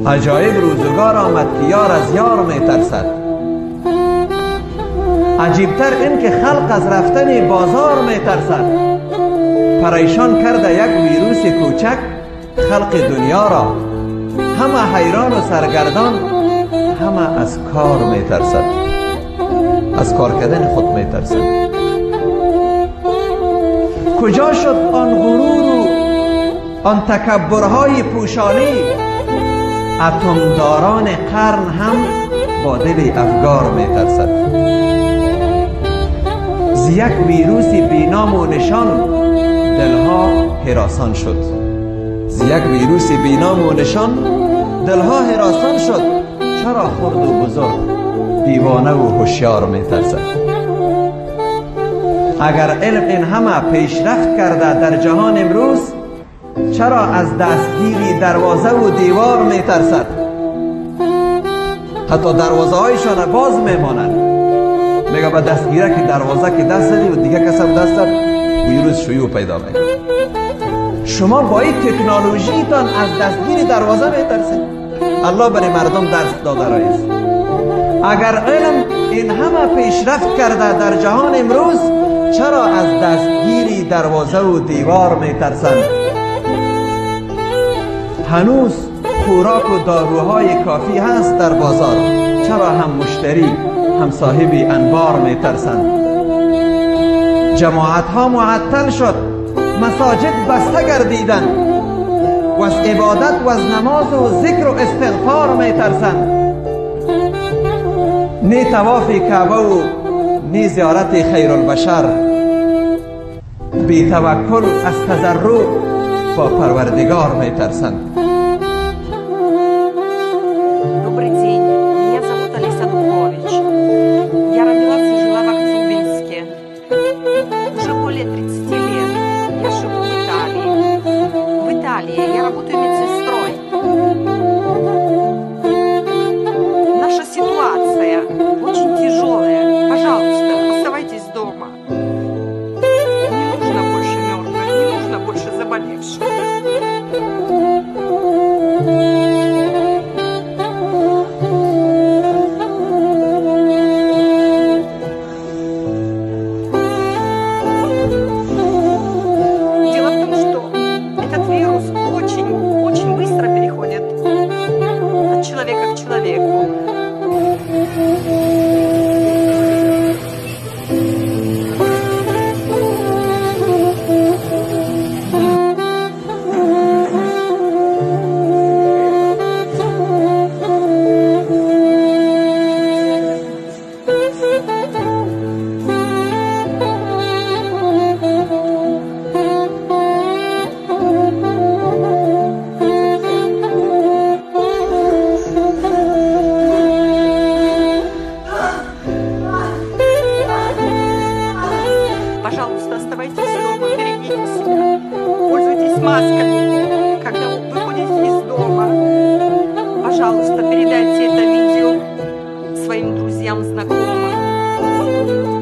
عجایب روزگار آمد که یار از یار میترسد. عجیبتر این که خلق از رفتن بازار میترسد. پریشان کرده یک ویروس کوچک خلق دنیا را، همه حیران و سرگردان، همه از کار میترسد، از کار کردن خود میترسد. کجا شد آن غرور و آن تکبرهای پوشالی؟ اتمداران قرن هم با دل افگار میترسد. ز یک ویروس بی نام و نشان دلها هراسان شد. ز یک ویروس بی نام و نشان دلها هراسان شد. چرا خرد و بزرگ، دیوانه و هوشیار میترسد؟ اگر علم این همه پیشرفت کرده در جهان امروز، چرا از دستگیری دروازه و دیوار میترسد؟ حتی دروازه هایشان باز میمانند. میگه به دستگیره که دروازه که دست زدی و دیگه کسم دست زد، ویروس شیوع پیدا میکنه. شما با این تکنولوژیتان از دستگیری دروازه میترسید. الله برای مردم درس داده رئیس. اگر علم این همه پیشرفت کرده در جهان امروز، چرا از دستگیری دروازه و دیوار میترسند؟ هنوز خوراک و داروهای کافی هست در بازار، چرا هم مشتری هم صاحب انبار میترسند؟ جماعت ها معطل شد، مساجد بسته گردیدند، و از عبادت و از نماز و ذکر و استغفار میترسند. نی طواف کعبه و نی زیارت خیرالبشر، بی توکل از تضرع با پروردگار میترسند. Добрый день, меня зовут Олеся Духович. Я родилась и жила в Актюбинске. Уже более 30 лет я живу в Италии. В Италии я работаю медсестрой. Наша ситуация очень тяжелая. Пожалуйста, оставайтесь дома. Не нужно больше мертвых, не нужно больше заболевших. Дело в том, что этот вирус очень быстро переходит от человека к человеку. Пожалуйста, оставайтесь дома, берегите себя, пользуйтесь масками, когда вы выходите из дома. Пожалуйста, передайте это видео своим друзьям, знакомым.